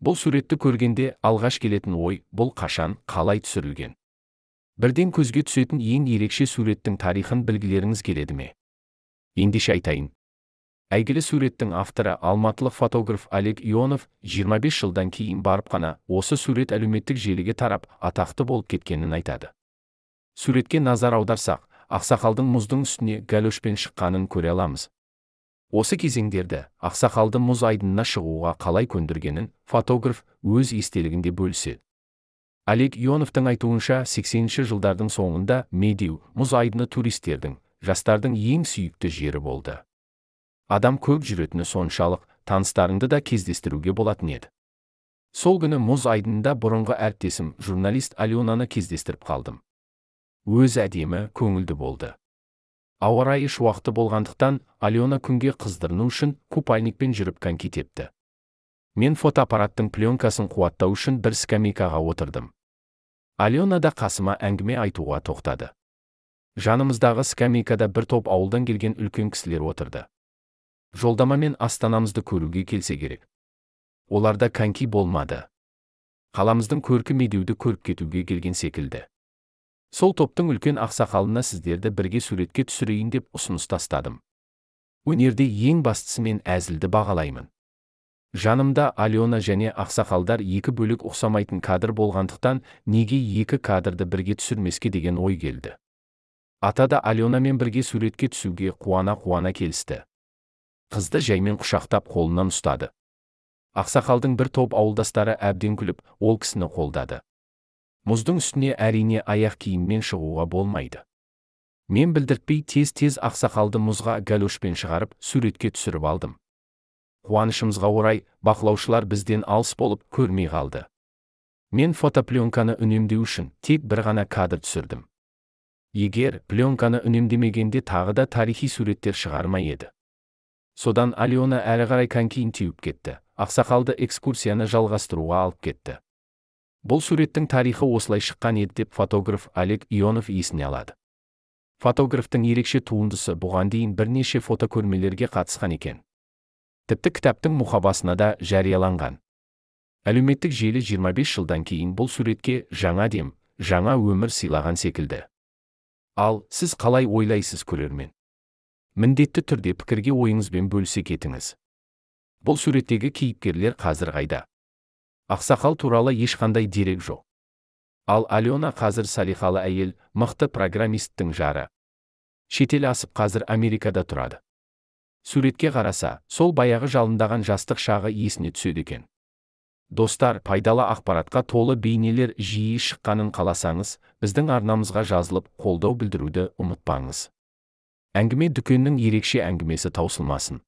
Бұл суретті көргенде алғаш келетін ой, бұл қашан, қалай түсірілген? Бірден көзге түсетін ең ерекше суреттің тарихын білгілеріңіз келеді ме? Ендеше айтайын. Әйгілі суреттің авторы алматылық фотограф Олег Ионов 25 жылдан кейін барып қана осы сурет әлеуметтік желіге тарап, атақты болып кеткенін айтады. Суретке назар аударсақ, ақсақалдың мұздың үстіне галошпен шыққанын көре аламыз. Осы кезеңдерді ақсақалды мұз айдынына шығуға қалай көндіргенін фотограф өз естелігінде бөліседі. Олег Ионовтың айтуынша, 80-ші жылдардың соңында Медеу мұз айдыны туристердің, жастардың ең сүйікті жері болды. Адам көп жүретіні соншалық, таныстарыңды да кездестіруге болатын еді. Сол күні мұз айдынында бұрынғы әріптесім, журналист Аленаны кездестіріп қалдым. Өзі әдемі, көңілді болды. Ауа райы шуақты болғандықтан, Алена күнге қыздырыну үшін купальникпен жүріп коньки тепті. Мен фотоаппараттың пленкасын қуаттау үшін бір скамейкаға отырдым. Алена да қасыма әңгіме айтуға тоқтады. Жанымыздағы скамейкада бір топ ауылдан келген үлкен кісілер отырды. Жолдамамен астанамызды көруге келсе керек. Оларда коньки болмады. Қаламыздың көркі Медеуді көріп кетуге келген секілді. Сол топтың үлкен ақсақалына сіздерді бірге суретке түсірейін деп ұсыныс тастадым. Өнерде ең бастысы мен әзілді бағалаймын. Жанымда Алена және ақсақалдар екі бөлек ұқсамайтын кадр болғандықтан, неге екі кадрды бірге түсірмеске деген ой келді. Ата да Аленамен бірге суретке түсуге қуана-қуана келісті. Қызды жаймен құшақтап қолынан ұстады. Ақсақалдың бір топ ауылдастары әбден күліп, ол кісіні қолдады. Мұздың үстіне әрине аяқ киіммен шығуға болмайды. Мен білдіртпей тез-тез ақсақалды мұзға галошпен шығарып, суретке түсіріп алдым. Қуанышымызға орай, бақылаушылар бізден алыс болып көрмей қалды. Мен фотопленканы үнемдеу үшін тек бір ғана кадр түсірдім. Егер пленканы үнемдемегенде тағы да тарихи суреттер шығармай еді. Содан Алена әрі қарай конькиін теуіп кетті. Ақсақалды экскурсияны жалғастыруға алып кетті. Бұл суреттің тарихы осылай шыққан еді деп фотограф Олег Ионов есіне алады. Фотографтың ерекше туындысы бұған дейін бірнеше фотокөрмелерге қатысқан екен. Тіпті кітаптың мұқабасына да жарияланған. Әлеуметтік желі 25 жылдан кейін бұл суретке жаңа дем, жаңа өмір сыйлаған секілді. Ал сіз қалай ойлайсыз, көрермен? Міндетті түрде пікірге ойыңызбен бөлісе кетіңіз. Бұл суреттегі кейіпкерлер қазір қайда? Ақсақал туралы ешқандай дерек жоқ. Ал Алена қазір салиқалы әйел, мықты программисттің жары. Шетел асып қазір Америкада тұрады. Суретке қараса, сол баяғы жалындаған жастық шағы есіне түседі екен. Достар, пайдалы ақпаратқа толы бейнелер жиі шыққанын қаласаңыз, біздің арнамызға жазылып, қолдау білдіруді ұмытпаңыз. Әңгіме дүкеннің ерекше әңгімесі таусылмасын.